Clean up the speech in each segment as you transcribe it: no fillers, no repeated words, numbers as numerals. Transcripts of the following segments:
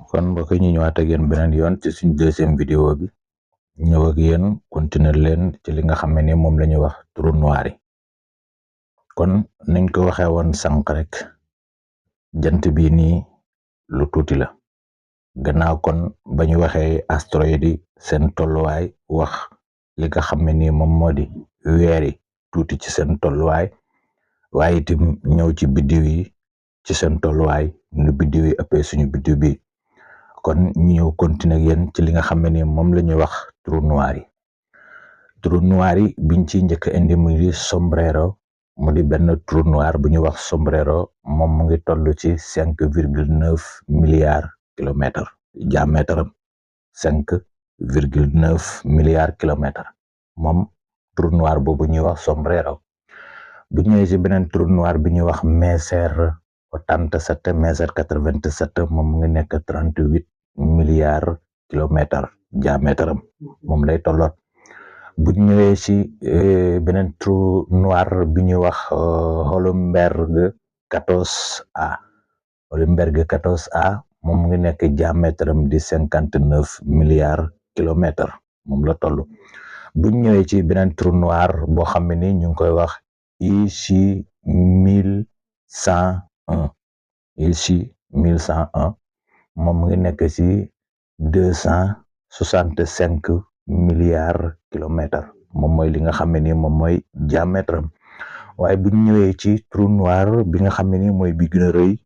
kon mbokk yi ñu ñëwaat ak yéen beneen yoon ci suñ deuxième vidéo bi ñëw ak yéen continuer leen ci li nga xam ne moom la ñuy wax trou noir yi. kon nañ ko waxee woon sànq rek jant bi nii lu tuuti la gannaaw kon ba ñu waxee astéroïdes yi seen tolluwaay wax li nga xam ne nii moom moo di weer yi tuuti ci seen tolluwaay waaye itam ñëw ci biddiw yi ci seen tolluwaay nu biddiw yi ëppee suñu biddiw bi. kon ñëw continuer ak yéen ci li nga xam ne ni moom la ñuy wax trou noir yi. trou noir yi biñ ci njëkk indi mu di sombrero mu di benn trou noir bu ñuy wax sombrero moom mu ngi toll ci 5,9 milliards kilomètres diamètre am 5,9 milliards kilomètres moom trou noir boobu ñuy wax sombrero. bu ñëwee ci beneen trou noir bi ñuy wax Messier 87 Messier 87 moom mu ngi nekk 38 milliards kilomètres diamètre am moom lay tolloot. bu ñëwee ci beneen trou noir bi ñuy wax Hollenberg 14A Hollenberg 14A moom mu ngi nekk diamètre am di 59 milliards kilomètres moom la toll. bu ñëwee ci beneen trou noir boo xam ne ni ñu ngi koy wax IC 1101 IC 1101 moom mu ngi nekk ci 265 milliards kilomètres moom mooy li nga xam ne ni moom mooy diamètre am. waaye bu ñëwee ci trou noir bi nga xam ne ni mooy bi gën a rëy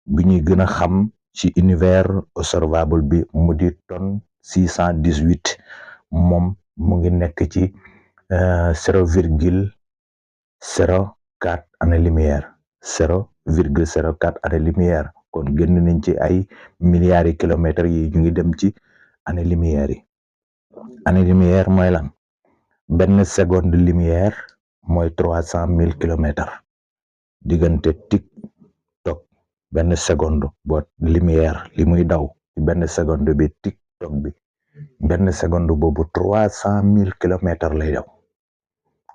bi ñuy gën a xam ci univers observable bi mu di tonne 618 moom mu ngi nekk ci 0,04 année-lumière 0,04 année-lumière kon génn nañ ci ay milliards yi kilomètres yi ñu ngi dem ci année-lumière yi. année-lumière mooy lan benn seconde lumière mooy 300,000 kilomètres diggante tik tok benn seconde boo lumière li muy daw ci benn seconde bi tik tok bi benn seconde boobu 300,000 kilomètres lay daw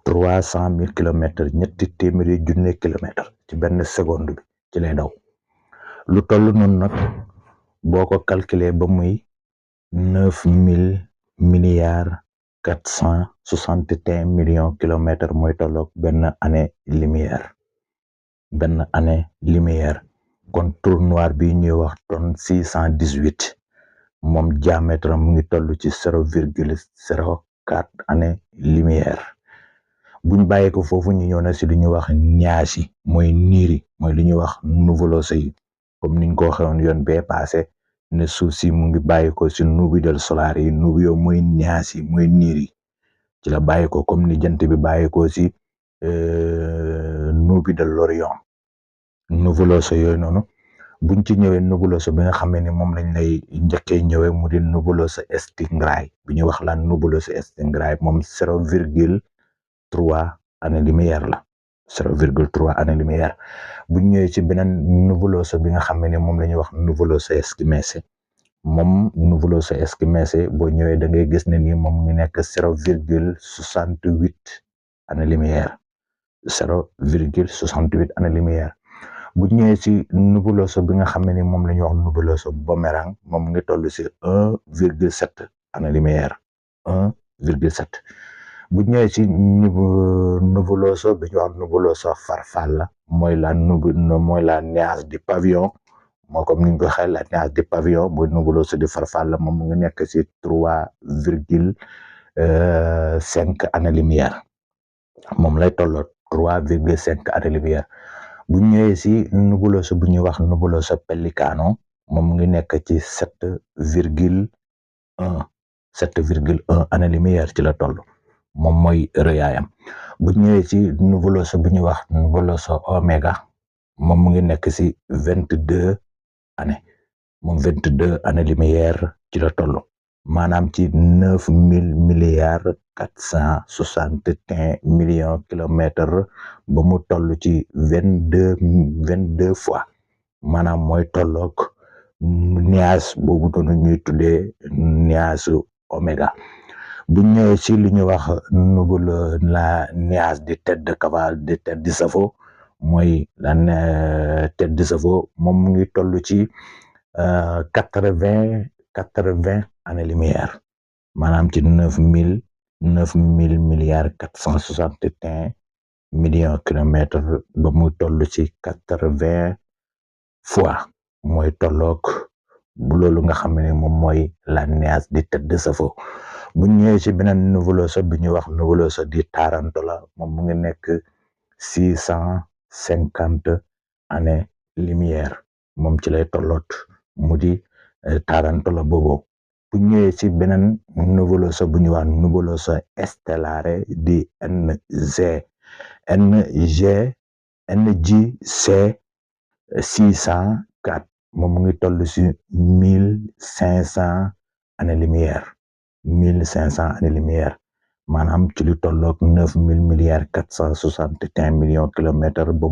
300,000 kilomètres ñetti téeméeri junne kilomètres ci benn seconde bi ci lay daw. lu toll noonu nag boo ko calculer ba muy 9,461 millions kilomètres mooy tolloog benn année lumière kon trou noir bi ñuy wax tonne 618 moom diamètre mu ngi toll ci 0,04 année lumière. buñ bàyyee ko foofu ñu ñëw na si lu ñuy wax nuages yi mooy niir yi mooy lu ñuy wax nuvulose yi comme niñ ko waxewoon yoon bee passé ne suuf si mu ngi bàyyi ko si nubidal solaire yi nubio mooy nuages yi mooy niir yi ci la bàyyi ko comme ni jant bi bàyyi ko si nubidal l'Orion nuvulose yooyu noonu. buñ ci ñëwee nubulose bi nga xam ne ni moom lañ lay njëkkee ñëwee mu di nubulose Stingray bi ñuy wax la nubulose Stingray moom 0,3 année-lumière la 0,3 année-lumière. buñ ñëwee ci beneen nubulose bi nga xam ne ni moom la ñuy wax nubulose Esquimese moom nubulose Esquimese boo ñëwee da ngay gis ne ni moom ngi nekk 0,68 année-lumière 0,68 année-lumière. bu ñëwee ci nubulose bi nga xam ne ni moom la ñuy wax nubulose Boomerang moom ngi toll ci 1,7 année-lumière 1,7. bu ñëwee ci nubulose bi ñuy wax nubulose Farfalla mooy la nuage du pavillon moo comme niñ ko waxee la nuage du pavillon mooy nubulose di Farfalla moom mu ngi nekk ci 3,5 année-lumière moom lay tolloo 3,5 année-lumière. bu ñëwee ci nubulose bu ñuy wax nubulose Pelicano moom mu ngi nekk ci 7,1 année-lumière ci la toll moom mooy rëyaayam. bu ñëwee ci nubulose bu ñuy wax nubulose Omega moom mu ngi nekk ci 22 année-lumière ci la toll maanaam ci 9,461 millions kilomètres ba mu toll ci 22 fois maanaam mooy tolloog nuage boobu doonu ñuy tuddee nuage Omega. bu ñëwee ci li ñuy wax la nuage de tête de cavale de tête de chevaux mooy la tête de chevaux moom mu ngi toll ci quatre-vingt années-lumière maanaam ci 9 000 milliards 461 millions kilomètres ba muy toll ci 80 fois mooy tolloog bu loolu nga xam ne moom mooy la néance di tëdd safo bu ñëwee ci beneen nébuleuse bi ñuy wax nébuleuse di Tarantula moom mu ngi nekk 650 années-lumière moom ci lay tolloot mu di Tarantula boobu bu ñëwee ci beneen nébuleuse bu ñuy wax nébuleuse stellaire di NGC 604 moom mu ngi toll ci 1500 années-lumière 1500 années-lumière maanaam ci lu tolloog 9 000 milliards 461 millions kilomètres ba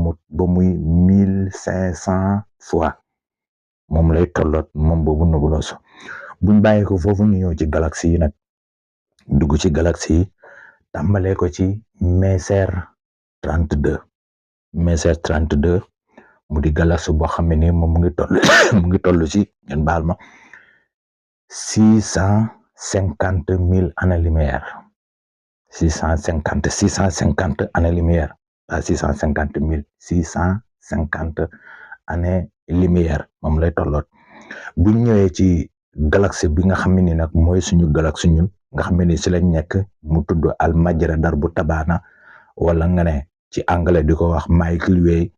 muy 1500 fois moom lay tolloot moom boobu nébuleuse buñ bàyyi ko foofu ñu ñëw ci galaxie yi nag dugg ci galaxie yi tàmbalee ko ci Messier 32 mu di galaxie boo xam ne ni moom mu ngi toll ci ngeen baal ma 650 000 années-lumière 650 années-lumière à 650 années-lumière moom lay tolloot bu ñëwee ci galaxie bi nga xam ne ni nag mooy suñu galaxie ñun nga xam ne ni si lañ nekk mu tudd Almajra Darbu Tabaana wala nga ne ci anglais di ko wax Milky Way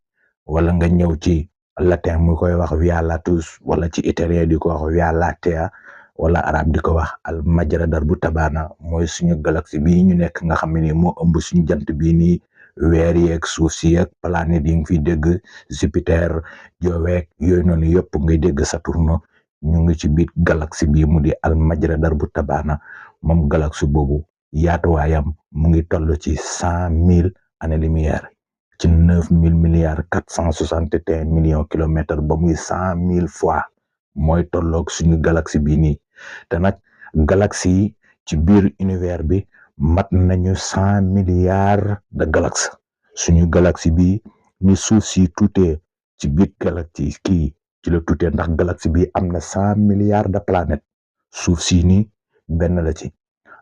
wala nga ñëw ci latin mu koy wax Via Lactus wala ci italien di ko wax Via Lattea wala arab di ko wax Almajra Darbu Tabaana mooy suñu galaxie bii ñu nekk nga xam ne ni moo ëmb suñu jant bii nii weer yeeg suuf si yeeg planète yi nga fiy dégg Jupiter Joweeg yooyu noonu yëpp ngay dégg Saturne ñu ngi ci biir galaxie bii mu di Almajra Darbu Tabaana moom galaxie boobu yaatuwaayam mu ngi toll ci 100 000 années-lumière ci 9 000 milliards 461 millions kilomètres ba muy 100 000 fois mooy tolloog suñu galaxie bii nii te nag galaxie yi ci biir univers bi mat nañu 100 milliards de galaxies suñu galaxie bi ni suuf si tuutee ci biir galaxie kii ci la tuutee ndax galaxie bi am na 100 milliards de planètes suuf si nii benn la ci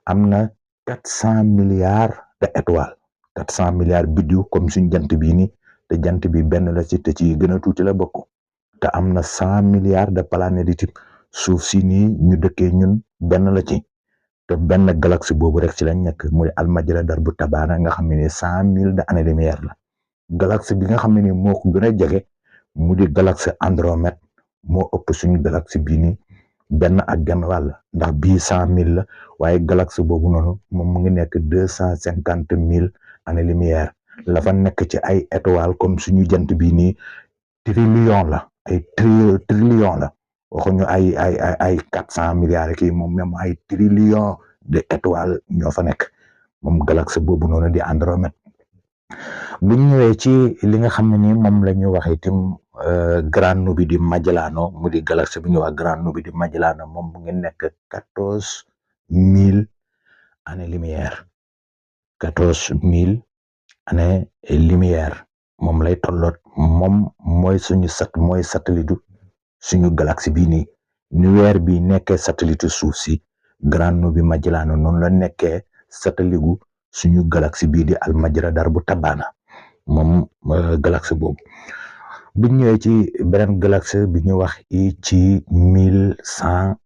am na 400 milliards de étoiles 400 milliards biddiw comme suñu jant bii nii te jant bi benn la ci te ci gën a tuuti la bokk te am na 100 milliards de planètes yi suuf si nii ñu dëkkee ñun benn la ci te benn galaxie boobu rek ci lañ nekk muy Almajra Darbu Tabaana nga xam ne ni 100 000 de années-lumière la galaxie bi nga xam ne ni moo ko gën a jege mu di galaxie Andromède moo ëpp suñu galaxie bii nii benn ak genn wàll ndax bii 100 000 la waaye galaxie boobu noonu moom mu ngi nekk 250 000 années-lumière la fa nekk ci ay étoiles comme suñu jant bii nii trillion la ay trillion la waxuñu ay 400 milliards kii moom même ay trillion de étoiles ñoo fa nekk moom galaxie boobu noonu di Andromède bu ñu ñëwee ci li nga xam ne ni moom la ñuy wax itam Grande Nubie di Magellano mu di galaxie bi ñuy wax Grande Nubie di Magellano moom mu ngi nekk 14 000 années-lumière 14 000 années-lumière moom lay tolloot moom mooy mooy satellite suñu galaxie bii nii ni weer bi nekkee satellite suuf si Grande Nubie Magellano noonu la nekkee satellite gu suñu galaxie bii di Almajra Darbu Tabaana moom galaxie boobu bu ñëwee ci beneen galaxie bi ñu wax IC 1101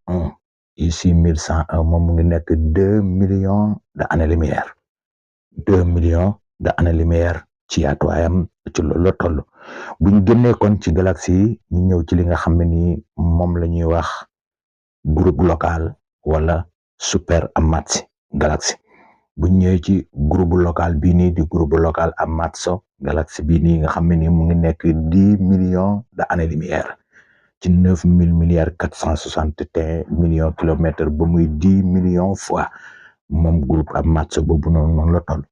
IC 1101 moom mu ngi nekk 2 millions de années-lumière 2 millions de années-lumière ci yaatuwaayam ci loolu la toll bu ñu génnee kon ci galaxie yi ñu ñëw ci li nga xam ne ni moom la ñuy wax groupe local wala super-Amatsi galaxie bu ñu ñëwee ci groupe local bii nii di groupe local Amatso galaxie bii nii nga xam ne ni mu ngi nekk 10 millions de années-lumière ci 9 000 milliards 461 millions kilomètres ba muy 10 millions fois moom groupe Amatso boobu noonu la toll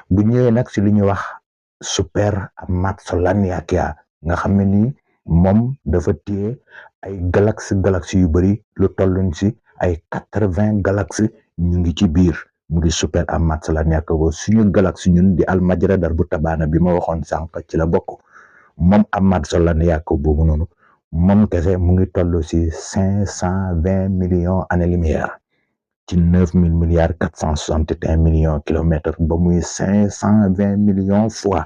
bu ñëwee nag ci li ñuy wax super-Amatso Laniakea nga xam ne ni moom dafa téye ay galaxie yu bari lu tolluñ ci ay 80 galaxies ñu ngi ci biir mu di super-Amatso Laniakea suñu galaxie ñun di Almajra Darbu Tabaana bi ma waxoon sànq ci la bokk moom Amatso Laniakea boobu noonu moom kese mu ngi toll ci 520 millions années-lumière ci 9 000 milliards 461 millions kilomètres ba muy 520 millions fois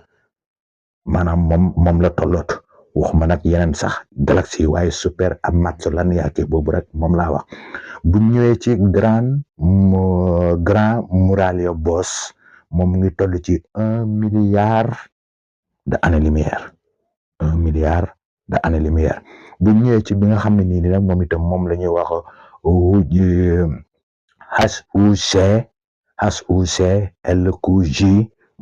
maanaam moom la tolloot waxuma nag yeneen sax galaxie waaye super am match lan yaake boobu rek moom laa wax bu ñëwee ci grand muraille Bos moom mu ngi toll ci 1 milliard de années-lumière 1 milliard de années-lumière bu ñëwee ci bi nga xam ne nii nag moom itam moom la ñuy wax HUC LQJ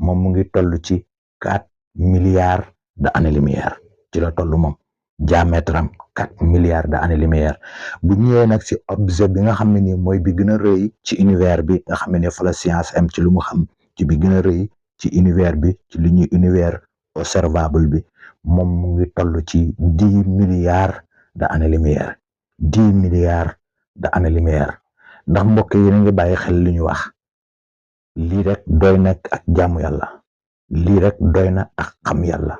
moom mu ngi toll ci 4 milliards de années-lumière ci la toll moom diamètre am 4 milliards de années-lumière bu ñëwee nag ci objet bi nga xam ne nii mooy bi gën a rëy ci univers bi nga xam ne fa la science am ci lu mu xam ci bi gën a rëy ci univers bi ci li ñuy univers observable bi moom mu ngi toll ci 10 milliards de années-lumière 10 milliards de années-lumière ndax mbokk yi na ngi bàyyi xel li ñu wax lii rek doy na ak jaamu yàlla lii rek doy na ak xam yàlla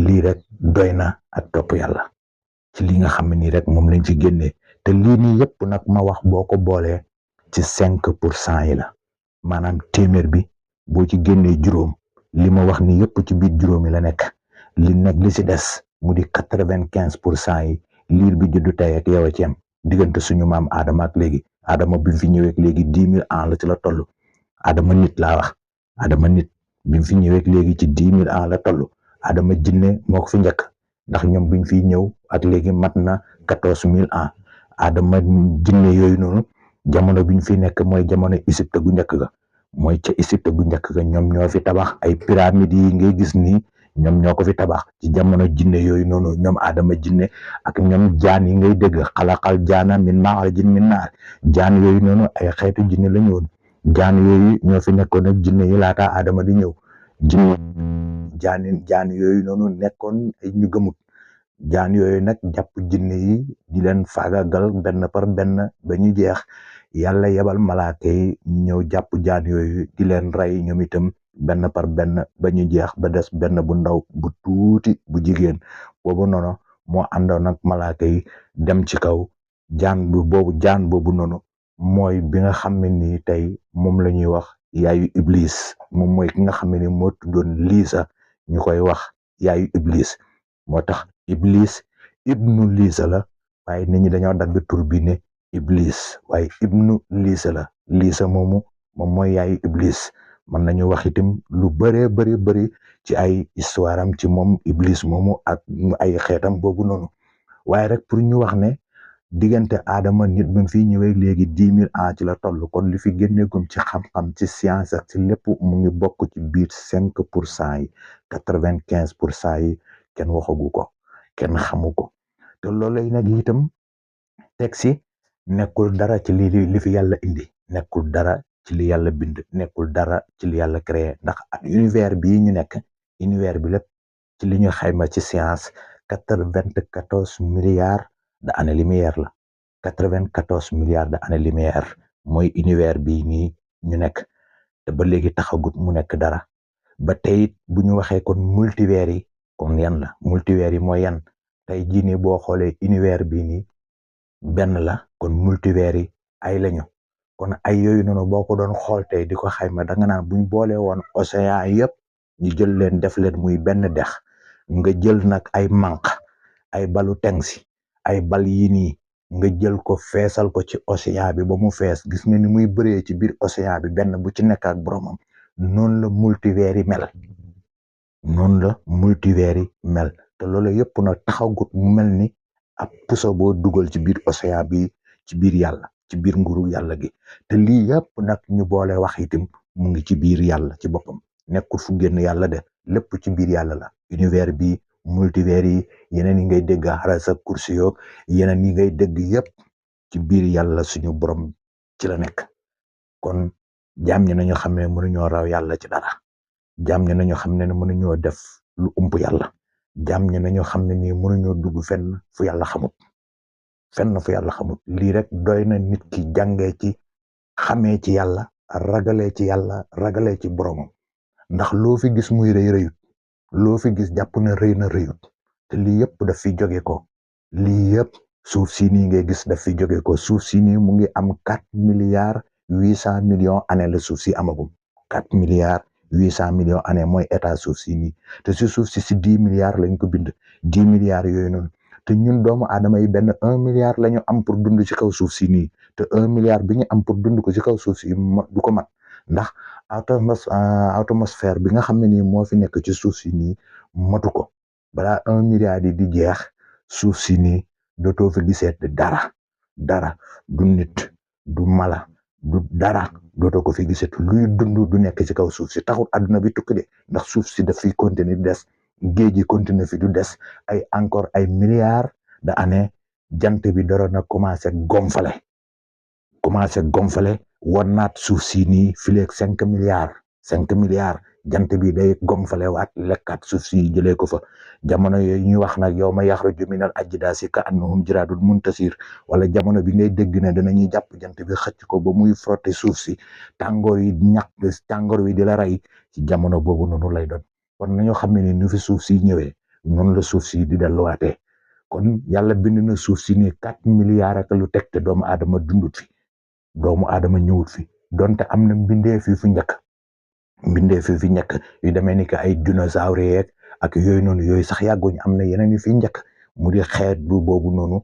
lii rek doy na ak topp yàlla ci li nga xam ne nii rek moom lañ ci génnee te lii nii yëpp nag ma wax boo ko boolee ci 5% yi la maanaam téeméer bi boo ci génnee juróom li ma wax ni yëpp ci biir juróom yi la nekk li nag li ci des mu di 95% yi liir bi juddu tey ak yow a ci am diggante suñu maam Adama ak léegi Adama bi mu fi ñëwee ak léegi 10 000 ans la ci la toll Adama nit laa wax Adama nit bi mu fi ñëwee ak léegi ci 10 000 ans la toll Adama jinne moo ko fi njëkk ndax ñoom biñ fiy ñëw ak léegi mat na 14 000 ans Adama jinne yooyu noonu jamono biñ fi nekk mooy jamono Égypte gu njëkk ga mooy ca Égypte gu njëkk ga ñoom ñoo fi tabax ay pyramides yi ngay gis nii ñoom ñoo ko fi tabax ci jamono jinne yooyu noonu ñoom Adama jinne ak ñoom jaan yi ngay dégg xalaqal jaana min maarajin min naar jaan yooyu noonu ay xeetu jinne la ñu woon jaan yooyu ñoo fi nekkoon ak jinne yi laata Adama di ñëw jinne jaan yooyu noonu nekkoon ay ñu gëmut jaan yooyu nag jàpp jinne yi di leen faagagal benn par benn ba ñu jeex yàlla yebal malaaka yi ñëw jàpp jaan yooyu di leen rey ñoom itam benn par benn ba ñu jeex ba des benn bu ndaw bu tuuti bu jigéen boobu noonu moo àndoon ak malaaka yi dem ci kaw jaan boobu noonu mooy bi nga xam ne nii tey moom la ñuy wax yaayu iblis moom mooy ki nga xam ne ni moo tuddoon Liisa ñu koy wax yaayu iblis moo tax iblis ibnu Liisa la waaye nit ñi dañoo dagg tur bi ne iblis waaye ibnu Liisa la Liisa moom mooy yaayu iblis mën nañu wax itam lu bëree bëri ci ay histoire am ci moom iblis moomu ak ay xeetam boobu noonu waaye rek pour ñu wax ne diggante Adama nit bi fi ñëwee léegi 10 000 ans ci la toll kon li fi génneegum ci xam-xam ci science ak ci lépp mu ngi bokk ci biir 5% yi 95% yi kenn waxagu ko kenn xamu ko te loolu nag itam teg si nekkul dara ci li fi yàlla indi nekkul dara ci li yàlla bind nekkul dara ci li yàlla créé ndax univers bii ñu nekk univers bi lépp ci li ñu xayma ci science 94 milliards de années-lumière la 94 milliards de années-lumière mooy univers bii nii ñu nekk te ba léegi taxagut mu nekk dara ba tey bu ñu waxee kon multivers yi kon yan la multivers yi mooy yan tey jii nii boo xoolee univers bii nii benn la kon multivers yi ay lañu kon ay yooyu noonu boo ko doon xool tey di ko xayma da nga naan buñ boole woon océan yëpp ñu jël leen def leen muy benn dex nga jël nag ay manq ay balu tengsi ay bal yi nii nga jël ko feesal ko ci océan bi ba mu fees gis nga ni muy bëree ci biir océan bi benn bu ci nekk ak boromam noonu la multivers yi mel te loolu yëpp nag taxagut mu mel ni ab puso boo dugal ci biir océan bi ci biir yàlla ci biir nguuru yàlla gi te lii yëpp nag ñu boole wax itam mu ngi ci biir yàlla ci boppam nekkul fu génn yàlla de lépp ci biir yàlla la univers bi multivers yi yeneen yi ngay dégg xarasa kursi yoog yeneen yi ngay dégg yëpp ci biir yàlla suñu borom ci la nekk kon jaam ñi nañu xam ne mënuñoo raw yàlla ci dara jaam ñi nañu xam ne mënuñoo def lu ump yàlla jaam ñi nañu xam ne nii mënuñoo dugg fenn fu yàlla xamut lii rek doy na nit ki jàngee ci xamee ci yàlla ragalee ci boromam ndax loo fi gis muy rëy rëyut loo fi gis jàpp na rëy na rëyut te lii yëpp daf fi jóge ko lii yëpp suuf si nii ngay gis daf fi jóge ko suuf si nii mu ngi am 4 milliards 800 millions année la suuf si amagum 4 milliards 800 millions année mooy état suuf si nii te si suuf si 10 milliards lañ ko bind 10 milliards yooyu noonu te ñun doomu aadama yi benn 1 milliard la ñu am pour dund ci kaw suuf si nii te 1 milliard bi ñu am pour dund ko ci kaw suuf si du ko mat ndax atmosphère bi nga xam ne nii moo fi nekk ci suuf si nii matu ko balaa 1 milliard yi di jeex suuf si nii dootoo fi gisee dara du nit du mala du dara dootoo ko fi gisee luy dund du nekk ci kaw suuf si taxul àdduna bi tukki de ndax suuf si daf fiy continuer des géej gi continuer fi du des ay encore ay milliards d'années jant bi dara na commencé gonfale war naat suuf si nii fileeg 5 milliards jant bi day gonfale waat lekkaat suuf si jëlee ko fa jamono yooyu ñuy wax nag yow ma yaxruju minal ajdaasi ka annahum jaraadun muntasir wala jamono bi ngay dégg ne danañuy jàpp jant bi xëcc ko ba muy frotter suuf si tàngoor wi di la rey ci jamono boobu noonu lay doon kon nañoo xam ne ni nu fi suuf si ñëwee noonu la suuf si di delluwaatee kon yàlla bind na suuf si nii 4 milliards ak lu teg te doomu aadama dundut fi doomu aadama ñëwut fi donte am na mbindeef yu fi njëkk yu demee ni que ay dinosaures yeeg ak yooyu noonu yooyu sax yàgguñ am na yeneen yu fi njëkk mu di xeet boobu noonu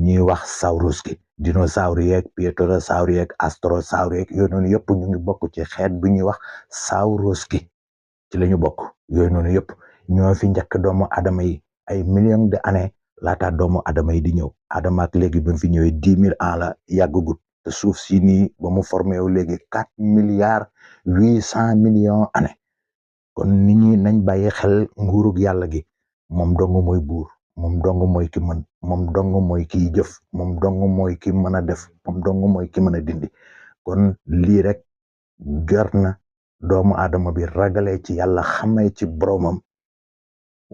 ñuy wax saurus ki dinosaures yeeg pléthorosaures yeeg astrosaures yeeg yooyu noonu yëpp ñu ngi bokk ci xeet bu ñuy wax saurus ki ci la ñu bokk yooyu noonu yëpp ñoo fi njëkk doomu aadama yi ay millions d'années laata doomu aadama yi di ñëw aadama ak léegi ba mu fi ñëwee 10 000 ans la yàggugut te suuf si nii ba mu formé wu léegi 4 milliards 800 millions année kon nit ñi nañ bàyyi xel nguurug yàlla gi moom dong mooy buur moom dong mooy ki mën moom dong mooy kiy jëf moom dong mooy ki mën a def moom dong mooy ki mën a dindi kon lii rek jar na doomu aadama bi ragalee ci yàlla xamee ci boromam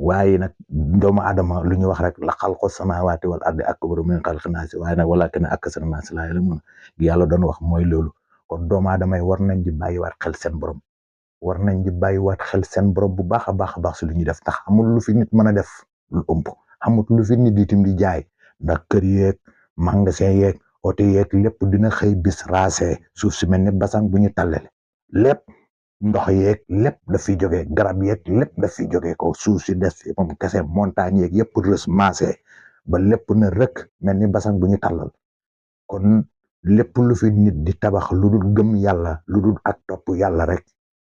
waaye nag doomu aadama lu ñu wax rek la xalqu samaawaati wal ardi akbaru min xalqi naasi waaye nag walaakinna aksara naasi laa ya'lamuun yàlla doon wax mooy loolu kon doomu aadama yi war nañ di bàyyiwaat xel seen borom bu baax a baax si lu ñuy def ndax amul lu fi nit mën a def lu ëmp amul lu fi nit itam di jaay ndax kër yeeg magasin yeeg oto yeeg lépp dina xëy bis raase suuf si mel ni basang bu ñu tàllale lépp ndox yeeg lépp daf fi jógee garab yeeg lépp daf fi jógee ko suuf si des fi moom kese montagne yeeg yëpp rës maase ba lépp na rëkk mel ni basang bu ñu tàllal kon lépp lu fi nit di tabax lu dul gëm yàlla lu dul ak topp yàlla rek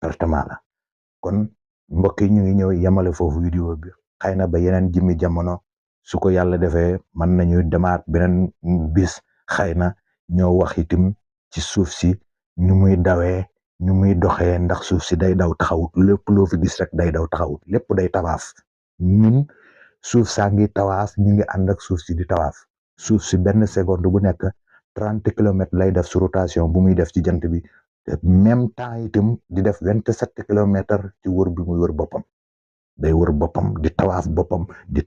pertement la kon mbokk yi ñu ngi ñëw yemale foofu vidéo bi xëy na ba yeneen jëmmi jamono su ko yàlla defee mën nañu demaat beneen bis xëy na ñoo wax itam ci suuf si ni muy dawee ni muy doxee ndax suuf si day daw taxawut lépp loo fi gis rek day daw taxawut lépp day tawaaf ñun suuf saa ngi tawaaf ñu ngi ànd ak suuf si di tawaaf suuf si benn seconde bu nekk 30 kilomètres lay def sur rotation bu muy def ci jant bi même temps itam di def 27 kilomètres ci wër bi muy wër boppam day wër boppam di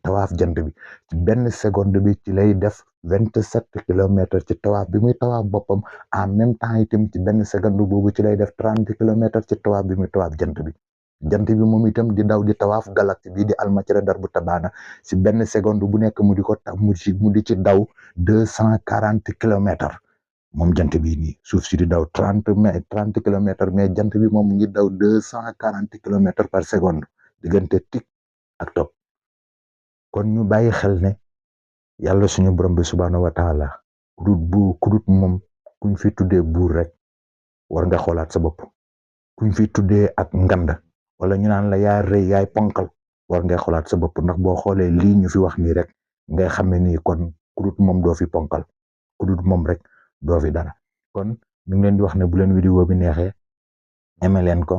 tawaaf jant bi ci benn seconde bi ci lay def 27 kilomètres ci tawaaf bi muy tawaaf boppam en même temps itam ci benn seconde boobu ci lay def 30 kilomètres ci tawaaf bi muy tawaaf jant bi moom itam di daw di tawaaf galaxie bi di almacere dar bu tabaana ci benn seconde bu nekk mu di ci daw 240 kilomètres moom jant bi nii suuf si di daw 30 kilomètres mais jant bi moom mu ngi daw 240 kilomètres par seconde diggante tik ak topp kon ñu bàyyi xel ne yàlla suñu borom bi subhaanahu wa taala kudut moom kuñ fi tuddee buur rek war nga xoolaat sa bopp kuñ fi tuddee ak nganda wala ñu naan la yaay rëy yaay ponkal war ngay xoolaat sa bopp ndax boo xoolee lii ñu fi wax nii rek ngay xam ne nii kon kudut moom doo fi ponkal kudut moom rek doo fi dara kon ñu ngi leen di wax ne bu leen vidéo bi neexee aimé leen ko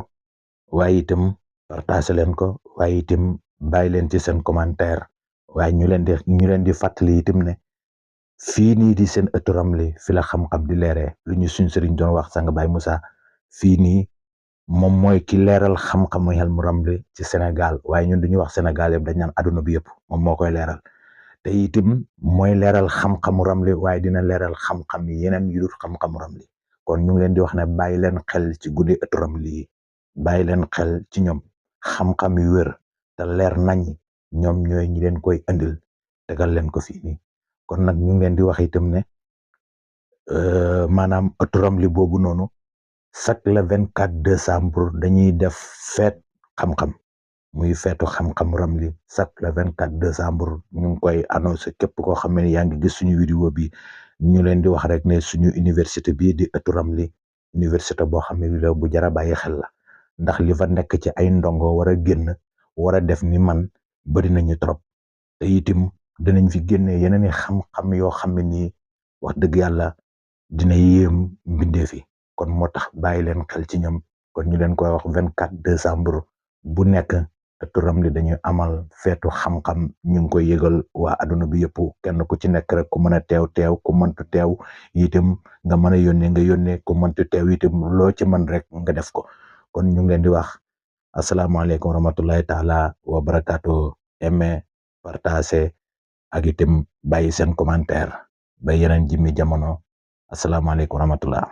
waaye itam partagé leen ko waaye itam bàyyi leen ci seen commentaire waaye ñu leen di fàttali itam ne fii nii di seen ëttu Ramli fi la xam-xam di leeree lu ñu suñ sëriñ doon wax sang Baye Moussa fii nii moom mooy ki leeral xam-xamu Hilmu Ramli ci Sénégal waaye ñun duñu wax Sénégal yëpp dañ naan adduna bi yëpp moom moo koy leeral te itam mooy leeral xam-xamu Ramli waaye dina leeral xam-xam yeneen yu dul xam-xamu Ramli kon ñu ngi leen di wax ne bàyyi leen xel ci guddi ëttu Ramli yi bàyyi leen xel ci ñoom xam-xam yu wér te leer nañ ñoom ñooy ñi leen koy indil tegal leen ko fii nii kon nag ñu ngi leen di wax itam ne maanaam ëttu Ramli boobu noonu chaque le 24 décembre dañuy def fête xam-xam muy feetu xam-xam Ramli chaque le 24 décembre ñu ngi koy annoncé képp koo xam ne yaa ngi gis suñu vidéo bi ñu leen di wax rek ne suñu université bii di ëttu Ramli université boo xam ne bu jar a bàyyi xel la ndax li fa nekk ci ay ndongo war a génn war a def ni man bëri nañu trop te itam dinañ fi génne yeneen i xam-xam yoo xam ne nii wax dëgg yàlla dina yéem mbindeef yi kon moo tax bàyyi leen xel ci ñoom kon ñu leen koy wax 24 décembre bu nekk ëttu Ramli dañuy amal feetu xam-xam ñu ngi koy yëgal waa adduna bi yëpp kenn ku ci nekk rek ku mën a teew ku mëntu teew itam nga mën a yónnee nga yónnee ku mëntu teew itam loo ci mën rek nga def ko kon ñu ngi leen di wax asalaamaaleykum wa rahmatullahi taala wa barakaatu aimé partagé ak itam bàyyi seen commentaire ba yeneen jimmi jamono asalaamaaleykum wa rahmatullah